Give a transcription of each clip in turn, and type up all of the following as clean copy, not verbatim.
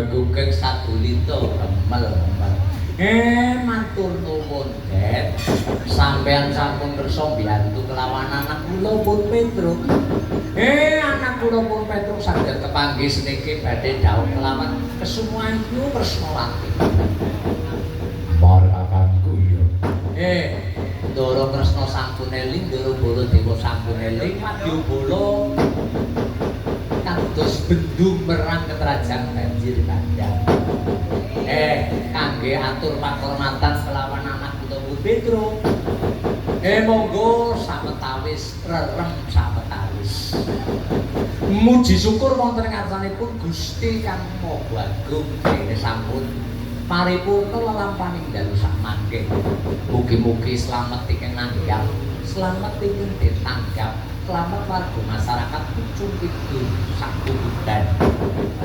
Gugeng sadulita remel-remel. Matur nuwun, Det. Sampeyan sampun kersa mbiyantu kelawan anak kula pun Petruk. Anak kula pun Petruk saged kepanggih seniki badhe dhawuh kelawan Kesumayu Kresnawati. Mar kakangku iya. Ndara Kresna sampun eling, Ndara Baladewa sampun eling, Madyabala kados bendung merang ketrajang banjir bandhang. Kangge atur pakurmatan kelawan anak kula pun Petruk. Monggo sawetawis rerem sawetawis. Muji syukur wonten ing ngarsanipun Gusti Kang Maha Agung dene sampun paripurna lelampaning dalu sakmangke. Mugi-mugi slamet ingkang nanggap, slamet ingkang ditanggap, slamet warga masyarakat Pucung Kidul sakuburan.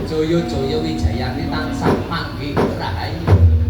Jaya-jaya wijayane tansah manggih rahayu.